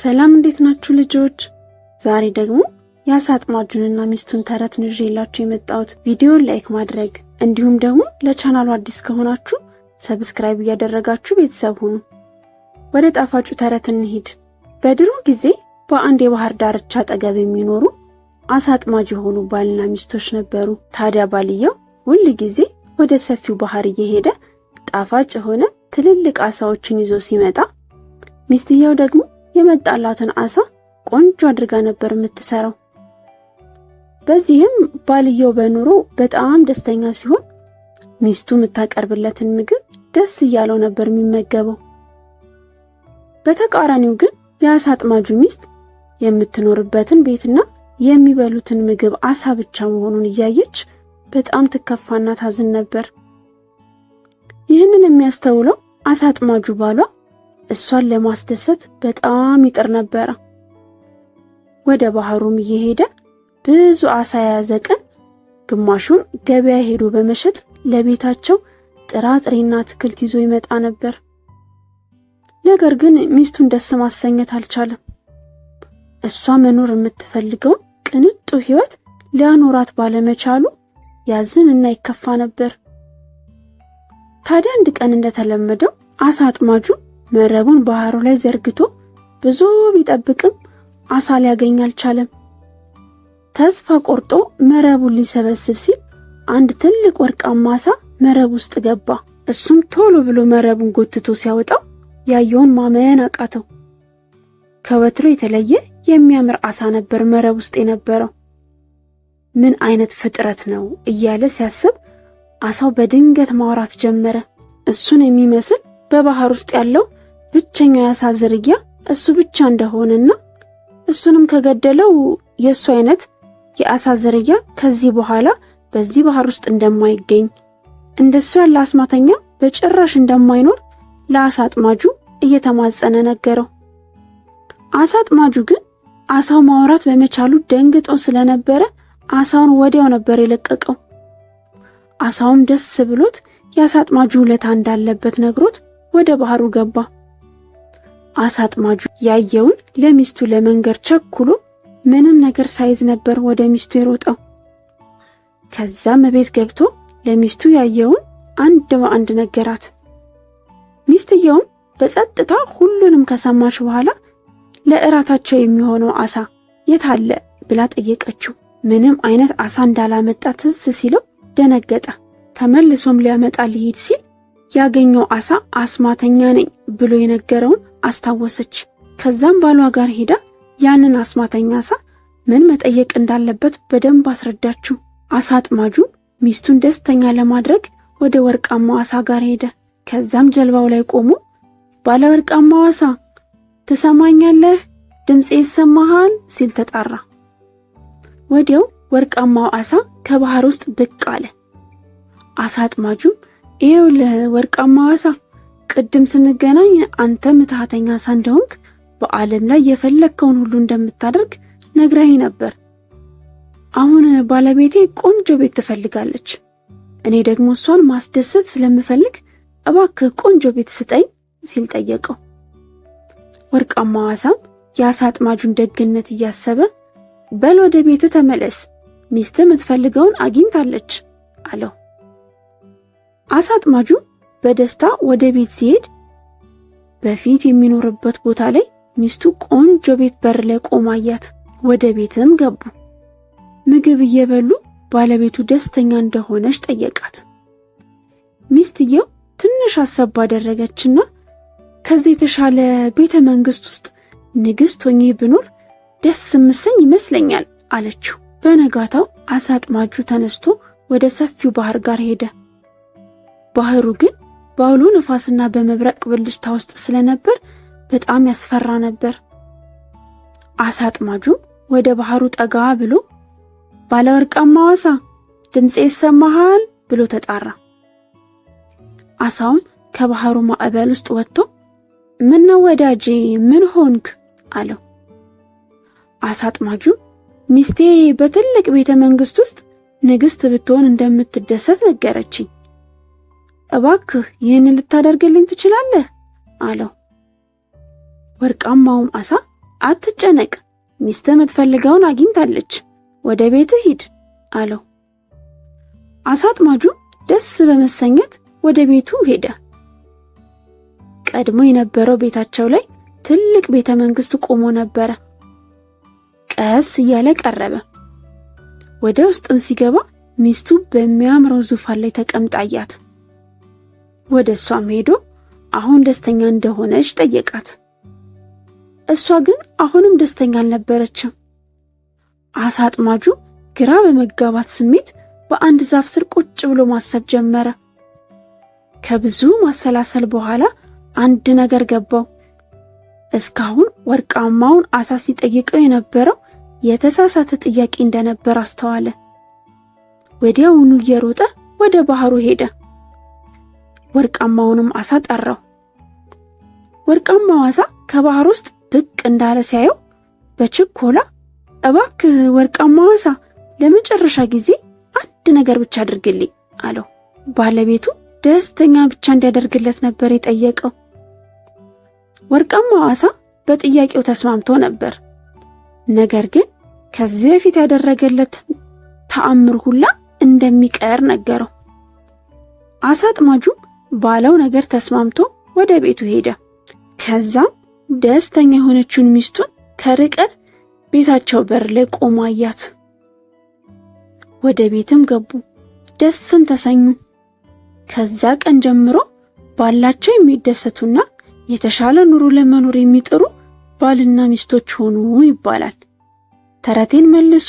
ሰላም እንዴት ናችሁ ልጆች? ዛሬ ደግሞ የአሳ አጥማጁንና ሚስቱን ተረት ነው ይዤላችሁ የመጣሁት። ቪዲዮን like ማድረግ እንዲሁም ደግሞ ለቻናሉ አዲስ ከሆናችሁ subscribe እያደረጋችሁ ቤተሰብ ሁኑ። ወደ ጣፋጩ ተረት እንሂድ። በድሮ ጊዜ በአንድ የባህር ዳርቻ አጠገብ የሚኖሩ አሳ አጥማጅ የሆኑ ባልና ሚስቶች ነበሩ። ታዲያ ባልየው ሁል ጊዜ ወደ ሰፊው ባህር እየሄደ ጣፋጭ የሆነ ትልልቅ አሳዎችን ይዞ ሲመጣ፣ ሚስትየው ደግሞ የመጣላትን አሳ ቆንጆ አድርጋ ነበር የምትሰራው። በዚህም ባልየው በኑሮ በጣም ደስተኛ ሲሆን፣ ሚስቱ የምታቀርብለትን ምግብ ደስ እያለው ነበር የሚመገበው። በተቃራኒው ግን የአሳ አጥማጁ ሚስት የምትኖርበትን ቤትና የሚበሉትን ምግብ አሳ ብቻ መሆኑን እያየች በጣም ትከፋና ታዝን ነበር። ይህንን የሚያስተውለው አሳ አጥማጁ ባሏ እሷን ለማስደሰት በጣም ይጥር ነበረ። ወደ ባህሩም እየሄደ ብዙ አሳ የያዘ ቀን ግማሹን ገበያ ሄዶ በመሸጥ ለቤታቸው ጥራጥሬና አትክልት ይዞ ይመጣ ነበር። ነገር ግን ሚስቱን ደስ ማሰኘት አልቻለም። እሷ መኖር የምትፈልገውን ቅንጡ ሕይወት ሊያኖራት ባለመቻሉ ያዝን እና ይከፋ ነበር። ታዲያ አንድ ቀን እንደተለመደው አሳ አጥማጁ መረቡን ባህሩ ላይ ዘርግቶ ብዙ ቢጠብቅም አሳ ሊያገኝ አልቻለም። ተስፋ ቆርጦ መረቡን ሊሰበስብ ሲል አንድ ትልቅ ወርቃማ አሳ መረብ ውስጥ ገባ። እሱም ቶሎ ብሎ መረቡን ጎትቶ ሲያወጣው ያየውን ማመን አቃተው። ከወትሮ የተለየ የሚያምር አሳ ነበር መረብ ውስጥ የነበረው። ምን አይነት ፍጥረት ነው እያለ ሲያስብ አሳው በድንገት ማውራት ጀመረ። እሱን የሚመስል በባህር ውስጥ ያለው ብቸኛው የአሳ ዝርያ እሱ ብቻ እንደሆነና እሱንም ከገደለው የእሱ አይነት የአሳ ዝርያ ከዚህ በኋላ በዚህ ባህር ውስጥ እንደማይገኝ፣ እንደሱ ያለ አስማተኛ በጭራሽ እንደማይኖር ለአሳ አጥማጁ እየተማጸነ ነገረው። አሳ አጥማጁ ግን አሳው ማውራት በመቻሉ ደንግጦ ስለነበረ አሳውን ወዲያው ነበር የለቀቀው። አሳውም ደስ ብሎት የአሳ አጥማጁ ውለታ እንዳለበት ነግሮት ወደ ባህሩ ገባ። አሳ አጥማጁ ያየውን ለሚስቱ ለመንገር ቸኩሎ ምንም ነገር ሳይዝ ነበር ወደ ሚስቱ የሮጠው። ከዛም ቤት ገብቶ ለሚስቱ ያየውን አንድ በአንድ ነገራት። ሚስትየውም በጸጥታ ሁሉንም ከሰማች በኋላ ለእራታቸው የሚሆነው አሳ የት አለ ብላ ጠየቀችው። ምንም አይነት አሳ እንዳላመጣ ትዝ ሲለው ደነገጠ። ተመልሶም ሊያመጣ ሊሄድ ሲል ያገኘው አሳ አስማተኛ ነኝ ብሎ የነገረውን አስታወሰች። ከዛም ባሏ ጋር ሄዳ ያንን አስማተኛ አሳ ምን መጠየቅ እንዳለበት በደንብ አስረዳችው። አሳ አጥማጁ ሚስቱን ደስተኛ ለማድረግ ወደ ወርቃማው አሳ ጋር ሄደ። ከዛም ጀልባው ላይ ቆሞ ባለ ወርቃማው አሳ ትሰማኛለህ? ድምፄ ይሰማሃል? ሲል ተጣራ። ወዲያው ወርቃማው አሳ ከባህር ውስጥ ብቅ አለ። አሳ አጥማጁም ይኸውልህ ወርቃማው አሳ፣ ቅድም ስንገናኝ አንተ ምትሃተኛ አሳ እንደሆንክ፣ በዓለም ላይ የፈለግከውን ሁሉ እንደምታደርግ ነግረኸኝ ነበር። አሁን ባለቤቴ ቆንጆ ቤት ትፈልጋለች። እኔ ደግሞ እሷን ማስደሰት ስለምፈልግ እባክህ ቆንጆ ቤት ስጠኝ ሲል ጠየቀው። ወርቃማው አሳም የአሳ አጥማጁን ደግነት እያሰበ በል ወደ ቤት ተመለስ፣ ሚስት የምትፈልገውን አግኝታለች አለው። አሳ አጥማጁ በደስታ ወደ ቤት ሲሄድ በፊት የሚኖርበት ቦታ ላይ ሚስቱ ቆንጆ ቤት በር ላይ ቆማ አያት። ወደ ቤትም ገቡ። ምግብ እየበሉ ባለቤቱ ደስተኛ እንደሆነች ጠየቃት። ሚስትየው ትንሽ አሰብ ባደረገችና ከዚህ የተሻለ ቤተ መንግስት ውስጥ ንግስት ሆኜ ብኖር ደስ የምሰኝ ይመስለኛል አለችው። በነጋታው አሳ አጥማጁ ተነስቶ ወደ ሰፊው ባህር ጋር ሄደ። ባህሩ ግን በአውሎ ነፋስና በመብረቅ ብልጭታ ውስጥ ስለነበር በጣም ያስፈራ ነበር። አሳ አጥማጁም ወደ ባህሩ ጠጋ ብሎ ባለወርቃማው አሳ ድምፄ ይሰማሃል ብሎ ተጣራ። አሳውም ከባህሩ ማዕበል ውስጥ ወጥቶ ምነው ወዳጄ ምን ሆንክ አለው። አሳ አጥማጁ ሚስቴ በትልቅ ቤተ መንግስት ውስጥ ንግስት ብትሆን እንደምትደሰት ነገረችኝ። እባክህ ይህንን ልታደርግልኝ ትችላለህ? አለው። ወርቃማውም አሳ አትጨነቅ፣ ሚስትህ የምትፈልገውን አግኝታለች፣ ወደ ቤትህ ሂድ አለው። አሳ አጥማጁ ደስ በመሰኘት ወደ ቤቱ ሄደ። ቀድሞ የነበረው ቤታቸው ላይ ትልቅ ቤተ መንግስት ቆሞ ነበረ። ቀስ እያለ ቀረበ። ወደ ውስጥም ሲገባ ሚስቱ በሚያምረው ዙፋን ላይ ተቀምጣ አያት። ወደ እሷም ሄዶ አሁን ደስተኛ እንደሆነች ጠየቃት። እሷ ግን አሁንም ደስተኛ አልነበረችም። አሳ አጥማጁ ግራ በመጋባት ስሜት በአንድ ዛፍ ስር ቁጭ ብሎ ማሰብ ጀመረ። ከብዙ ማሰላሰል በኋላ አንድ ነገር ገባው። እስካሁን ወርቃማውን አሳ ሲጠይቀው የነበረው የተሳሳተ ጥያቄ እንደነበር አስተዋለ። ወዲያውኑ እየሮጠ ወደ ባህሩ ሄደ። ወርቃማውንም አሳ ጠራው። ወርቃማው አሳ ከባህር ውስጥ ብቅ እንዳለ ሲያየው በችኮላ እባክህ ወርቃማው አሳ ለመጨረሻ ጊዜ አንድ ነገር ብቻ አድርግልኝ አለው። ባለቤቱ ደስተኛ ብቻ እንዲያደርግለት ነበር የጠየቀው። ወርቃማው አሳ በጥያቄው ተስማምቶ ነበር። ነገር ግን ከዚህ በፊት ያደረገለት ተአምር ሁላ እንደሚቀር ነገረው። አሳ አጥማጁም ባለው ነገር ተስማምቶ ወደ ቤቱ ሄደ። ከዛም ደስተኛ የሆነችውን ሚስቱን ከርቀት ቤታቸው በር ላይ ቆማ አያት። ወደ ቤትም ገቡ፣ ደስም ተሰኙ። ከዛ ቀን ጀምሮ ባላቸው የሚደሰቱና የተሻለ ኑሮ ለመኖር የሚጥሩ ባልና ሚስቶች ሆኑ ይባላል። ተረቴን መልሱ።